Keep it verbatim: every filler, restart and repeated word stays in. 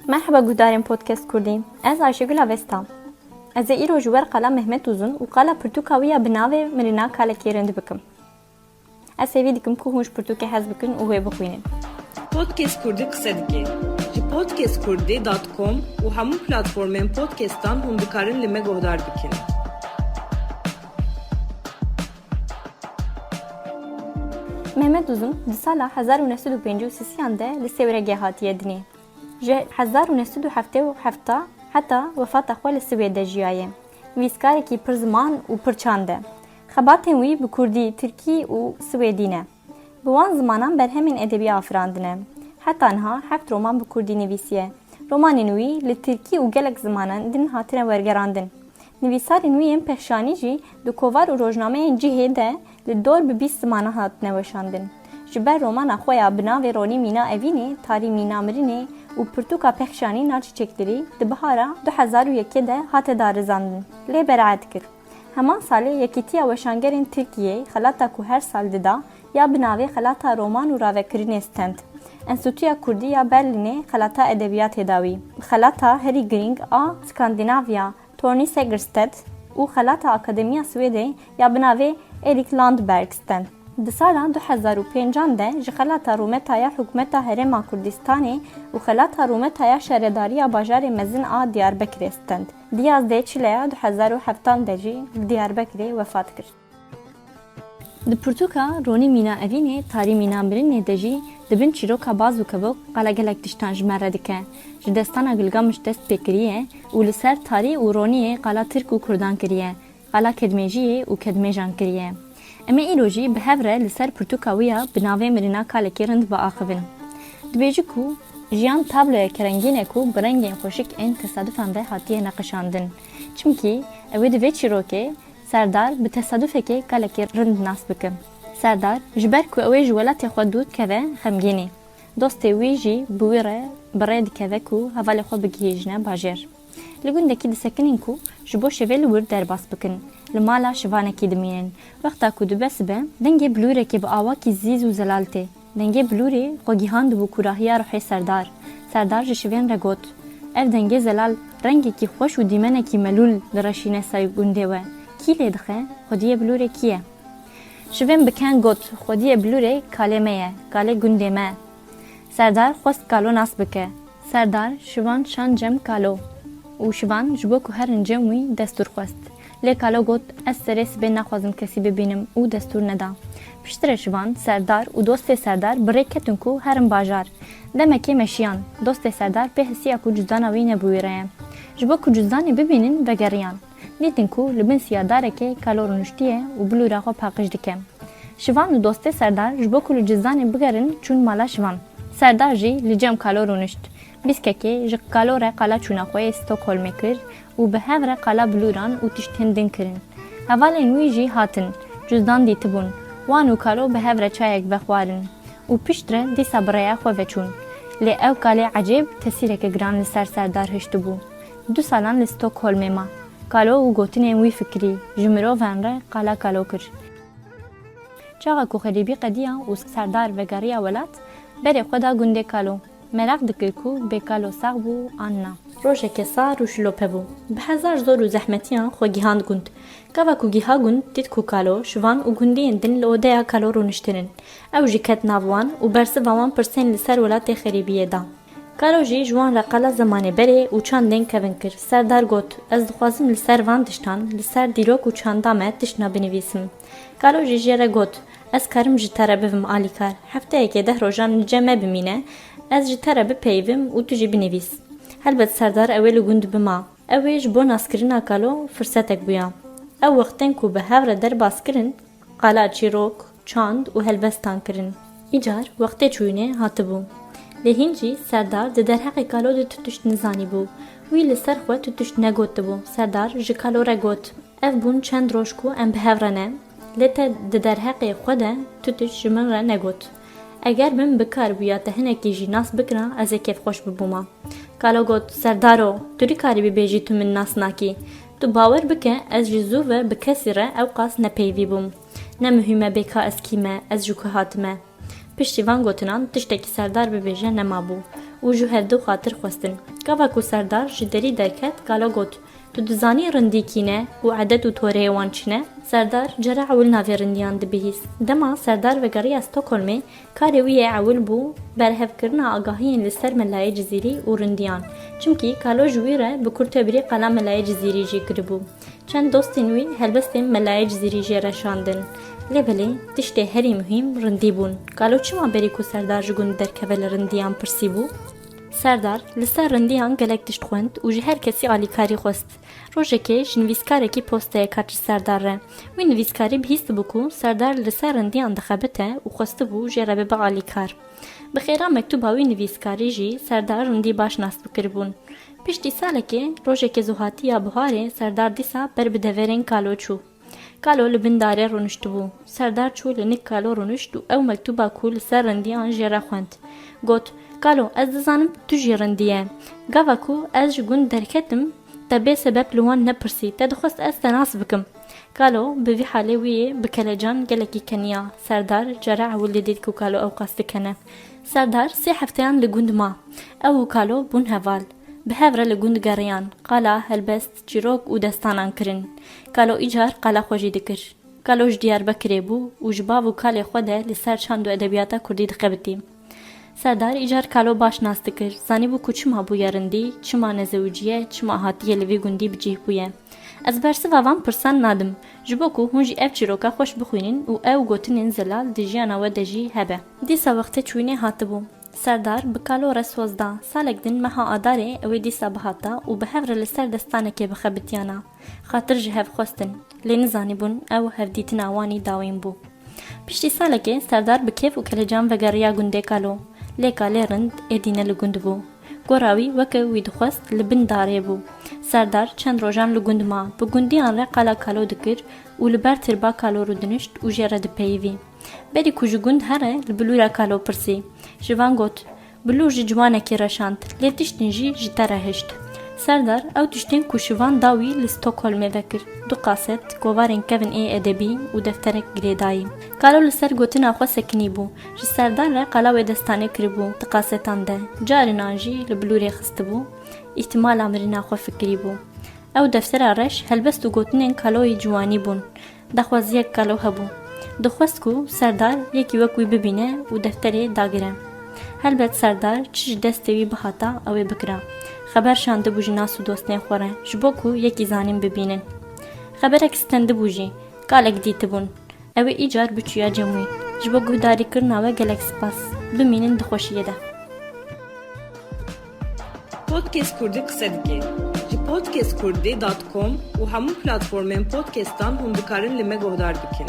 Merheba guhdarên Podcast Kurdî. Ez Ayşegül Avesta. Ez ê îro ji we re qala Mehmet Uzun û qala pirtûka wî ya bi navê Mirina Kalekê rind bikim. Ez hêvî dikim ku hûn ji pirtûkê hez bikin û wê bixwînin. Podcast Kurdî qise dike. Ji podcast kurdî dot com û hemû platformên podcastan hûn dikarin li me guhdar bikin. Mehmet Uzun di sala hezar û neh sed û pêncî û sisiyan de li Sêwregê hatiye dinê. Ji hezar û neh sed û heftê û heft heta wefata xwe li Swêdê jiyaye. Nivîskarekî pir ziman û pir çand e. Xebatên wî bi kurdî, tirkî û swêdî ne. Bi wan zimanan berhemên edebî afirandine. Heta niha heft roman bi kurdî nivîsiye. Romanên wî li tirkî û gelek zimanan din hatine wergerandin. Nivîsarên wî yên pêxşanî jî di kovar û rojnameyên cihê de li dor bi bîst zimanan hatine weşandin. Ji ber romana xwe ya bi navê Ronî Mîna Evînê, Tarî Mîna Mirinê û pirtûka pêxşanî Nar Çiçekleri di bihara du hezar û yekê de hate darizandin, lê beraet kir. Heman salê Yekîtiya Weşangerên Tirkiyeyê xelata ku her sal dida ya bi navê Xelata Roman û Ravekirinê stend. Enstîtuya Kurdî ya Berlînê xelata edebiyatê da wî. Xelata herî girîng a Skandinavya Torney Segerstedt û xelata Akademiya Swêdê ya bi navê Erik Landberg stend. Di sala du hezar û pêncan de ji xelata rûmeta ya hikûmeta Herêma Kurdistanê û xelata rûmeta ya şaredariya bajarê mezin a Diyarbekirê stend. Di yazdeh Çileya du hezar û heftan de jî li Diyarbekirê wefat kir. Di pirtûka Ronî Mîna Evînê, Tarî Mîna Mirinê de jî di bin çîroka Baz û Kevok qala gelek tiştan ji me re dike. Ji destana Gilgamiş dest pê kiriye û li ser tarî û roniyê qala tirk û kurdan kiriye, qala kedmêjiyê û kedmêjan kiriye. Em ê îro jî bi hev re li ser pirtûka wî ya bi navê Mirina Kalekê rind biaxivin. Dibêje ku jiyan tabloyeke rengîn e ku bi rengên xweşik ên tesadufan ve hatiye neqişandin. Çimkî ew ê di vê çîrokê Serdar bi tesadufekê kalekê rind nas bike. Serdar, ji ber ku ew ê ji welatê xwe dûr keve, xemgîn e. Dostê wî jî bi wî re bi rê dikeve ku hevalê xwe bigihîjine bajêr. Li gundekî disekinin ku ji bo şevê li wir derbas bikin. Li mala şivanekî dimînin. Wexta ku dibe sibe, dengê bilûrekê bi awakî zîz û zelal tê. Dengê bilûrê xwe gihandibû kûrahiya ruhê Serdar. Serdar ji şivên re got, Ev dengê zelal rengekî xweş û dîmenekî melûl direşîne ser gundê we. Kî lê dixe? Xwediyê bilûrê kî ye? Şivên bi keng got, Xwediyê bilûrê kalê me ye, kalê gundê me. Serdar xwest kalo nas bike. Serdar şivan şand cem kalo û şivan ji bo ku herin cem wî destûr xwest. Lê kalo got, Ez serê sibê naxwazim kesî bibînim û destûr neda. Piştre şivan, Serdar û dostê Serdar bi rê ketin ku herin bajar. Demekê meşiyan, dostê Serdar pê hisiya ku cudana wî ne bi wî re ye. Ji bo ku cudanê bibînin, vegeriyan. Dîtin ku li bin siya darekê kalo rûniştiye û bilûra xwe paqij dike. Şivan û dostê Serdar ji bo ku li cizdanê bigerin çûn mala şivan. Serdar jî li cem kalo rûnişt. Bîskekê ji kalo re qala çûna xwe yê Stockholmê kir û bi hev re qala bilûran û tişt hin din kirin. Hevalên wî jî hatin, cizdan dîtibûn. Wan û kalo bi hev re çayek vexwarin û piştre dîsa bi rêya xwe ve çûn. Lê ew kalê ecêb tesîreke giran li ser Serdar hiştibû. Du salan li Stockholmê ma. Kalo û gotinên wî fikirî, ji mirovan re qala kalo kir. Çaxa ku xerîbî qediya û Serdar vegeriya welat, berê xwe da gundê kalo. Meraq dikir ku bê kalo sax bû an na. Rojeke sar û şilope bû. Bi hezar zor û zehmetiyan xwe gihand gund. Gava ku giha gund, dît ku kalo, şivan û gundiyên din li odeya kalo rûniştinin. Ew jî ket nav wan û bersiva wan pirsên li ser welatê xerîbiyê da. Kalo jî ji wan re qala zemanê berê û çandên kevin kir. Serdar got, Ez dixwazim li ser van tiştan, li ser dîrok û çanda me tiştna binivîsim. Kalo jî jê re got, Ez karim ji te re bivim alîkar. Hefteyekê deh rojan li cem me bimîne, ez ji te re bipeyivim û tu jî binivîs. Helbet Serdar ew ê li gund bima. Ew ê ji bo naskirina kalo firsetek bûya. Ew wextên ku bi hev re derbas kirin, qala çîrok, çand û helbestan kirin. Îcar wextê çûyînê hatibû. Lê hîn jî Serdar di derheqê kalo de tu tişt nizanîbû. Wî li ser xwe tu tişt negotibû. Serdar ji kalo re got, Ev bûn çend roj ku em bi hev re ne, lê te di derheqê xwe de tu tişt ji min re negot. Eger min bikaribûya te hinekî jî nas bikira, ez ê kêfxweş bibûma. Kalo got, Serdaro, tu nikarî bibêjî tu min nas nakî. Tu bawer bike, ez ji zû ve bi kesî re ewqas nepeyivî bûm. Ne muhîm e bê ka ez kî me, ez ji ku hatime. Piştî van gotinan tiştekî Serdar bibêje nemabû û ji hevdu xatir xwestin. Gava ku Serdar ji derî derket, Kalo got, "Tu dizanî rindî kî ne û edet û toreyê wan çi ne?" Serdar cara ewil navê rindiyan dibihîst. Dema Serdar vegeriya Stockholmê, karê wî yê ewil bû berhevkirina agahiyên li ser Melayê Cizîrî û rindiyan. Çimkî Kalo ji wî re bi kurtebirî qala Melayê Cizîrî jî kiribû. Çend dostên wî helbestên Melayê Cizîrî jê re şandin. Lê belê tiştê herî muhîm rindî bûn. Kalo çima berî ku Serdar ji gund derkeve li rindiyan pirsîbû? Serdar li ser rindiyan gelek tişt xwend û ji her kesî alîkarî xwest. Rojekê ji nivîskarekî posteyek hat ji Serdar re. Wî nivîskarî bihîstibû ku Serdar li ser rindiyan dixebite û xwestibû jê re bibe alîkar. Bi xêra mektuba wî nivîskarî jî Serdar rindî baş nas bikiribûn. Piştî salekê, rojekê zuhatî ya buharê Serdar dîsa ber bi deverên Kalo çû. Kalo li bin darê rûniştibû. Serdar çû li nik Kalo rûnişt û ew mektuba ku li ser rindiyan jê re xwend. Got, "Kalo, ez dizanim tu jî rindî ye. Gava ku ez ji gund derketim, te bê sebeb li wan nepirsî, te dixwest ez te nas bikim." Kalo bi vî halê wî yê bi kelecan gelekî keniya. Serdar cara ewil didît ku Kalo ew qas dikene. Serdar sê hefteyan li gund ma. Ew û Kalo bûn heval. Bi hev re li gund geriyan. Qala, helbest, çîrok û destanan kirin. Kalo îcar qala xwe jî dikir. Kalo ji Diyarbekirê bû û ji bav û kalê xwe de li ser çand û edebiyata kurdî dixebitî. Serdar îcar Kalo baş nas dikir. Zanîbû ku çima bûye rindî, çima nezewiciye, çima hatiye li vî gundî bi cih bûye. Ez bersiva van pirsan nadim, ji bo ku hûn jî ev çîroka xweş bixwînin û ew gotinên zelal di jiyana we de jî hebe. Dîsa wextê çûyînê hatibû. Serdar bi Kalo re soz da. Salek din meha Adarê ew ê dîsa bihata û bi hev re li ser destanekê bixebitiyana. Xatir ji hev xwestin, lê nizanîbûn ew hevdîtina wan î dawîn bû. Piştî salekê Serdar bi kêf û kelecan vegeriya gundê Kalo. Lê Kalê rind êdî ne li gund bû. Gora wî weke wî dixwest li bin darê bû. Serdar çend rojan li gund ma, bi gundiyan re qala Kalo dikir û li ber tirba Kalo rûdinişt û jê re dipeyivî. Berî ku ji gund here, li bilûra Kalo pirsî. Ji van got, "Bilûr ji ciwanekî re şand, lê tiştin jî ji te re hişt." Serdar ew tiştên ku ji van da wî li Stockholmê vekir. Du qaset, kovarên kevin ê edebî û defterek girêdayî. Kalo li ser gotina xwe sekinî bû. Ji Serdar re qala wê destanê kiribû di qasetan de. Carinan jî li bilûrê xistibû. Îhtimala mirina xwe fikirî bû. Ew deftera reş, helbest û gotinên Kaloyî ciwanî bûn. Daxwaziyek Kalo hebû. Dixwest ku Serdar yekî wek wî bibîne û defterê dagire. Helbet Serdar çi ji destê wî bihata, ew ê bikira. Xeber şandibû ji nas û dostên xwe re, ji bo ku yekî zanîn bibînin. Xeberek stendibû jî, kalek dîtibûn. Ew ê îcar biçûya cem wî. Ji bo guhdarîkirina we gelek spas. Bimînin di xweşiyê de. Podcast Kurdî qise dike. Ji podcast kurdî dot com û hemû platformên podcastan hûn dikarin li me guhdar bikin.